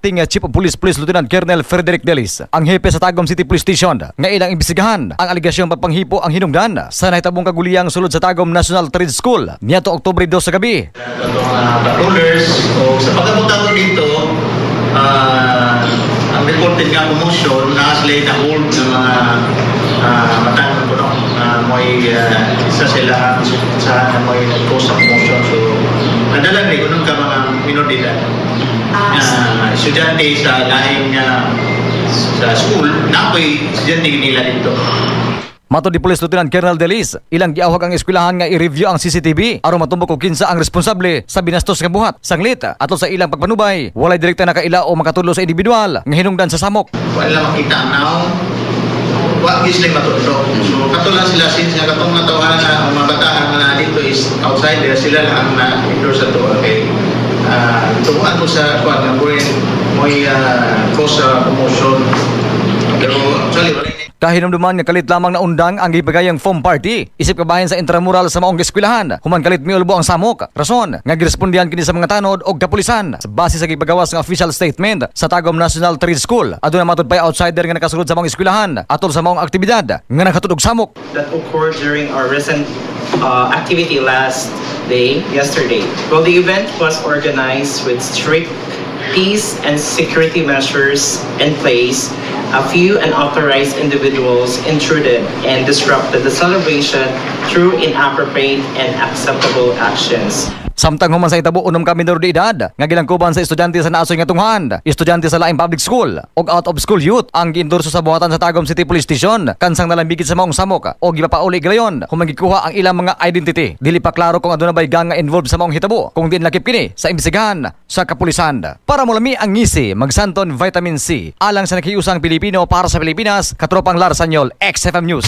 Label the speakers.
Speaker 1: Acting Chief of Police, Police Lieutenant Colonel Frederick Delis, ang hepe sa Tagum City Police Station, nga ilang imbestigahan ang alegasyon pagpanghipo ang hinungdan sa nahitabong kaguliyang sulod sa Tagum National Trade School niadto Oktubre 2 sa gabi.
Speaker 2: Katong patrollers o sa pag-abot ako dito, ang reported nga commotion na sila na hold ng mga matang ko, no, na mo'y isa sila sa na mo'y nag-cause sa commotion. So nadala ni kuno ka mga minor de edad estudyante sa laing sa school na ako'y estudyante nila dito.
Speaker 1: Matod ni Police Lieutenant Colonel Delis, ilang giawhag ang eskwelahan nga i-review ang CCTV aron matumbok kung kinsa ang responsable sa binastos nga buhat. Sanglit, atol sa ilang pagpanubay, walay direkta nakaila o makatudlo sa individual nga hinungdan sa samok.
Speaker 2: Wala makita ang naong, wa gyud sila matudlo. So kato lang sila, since nga katong natawhan na ang mga bataan nga na dito is outsider, sila lang ang na-endorse sa to. Okay. Tubuan ko sa kuan nga mo'y mo'y cause sa commotion. Pero actually wala ni
Speaker 1: Kahinumduman nga kalit lamang na undang ang gipagayang foam party isip kabahin sa intramural sa maong eskwelahan human kalit miulbo ang samok. Rason nga girespondihan kini sa mga tanod og kapulisan. Sa base sa gipagawas nga official statement sa Tagum National Trade School, aduna matud pay outsider nga nakasulod sa maong eskwelahan atol sa maong aktibidad nga nakatud og samok.
Speaker 3: That occurred during our recent activity last day, yesterday. Well, the event was organized with strict peace and security measures in place. A few unauthorized individuals intruded and disrupted the celebration through inappropriate and unacceptable actions.
Speaker 1: Samtang human sa hitabo, 6 ka minor de edad nga gilangkuban sa estudyante sa naasoy nga tunghan, estudyante sa laing public school ug out of school youth ang giendorso sa buhatan sa Tagum City Police Station kansang nalambigit sa maong samok o gipapauli gilayon human gikuha ang ilang mga identity. Dili pa klaro kung aduna bay gang nga involved sa maong hitabo kung diin lakip kini sa imbestigahan sa kapulisan. Para molami ang ngisi, magsanton Vitamin C. Alang sa nakiusang Pilipino, para sa Pilipinas, katropang Larsanyol, XFM News.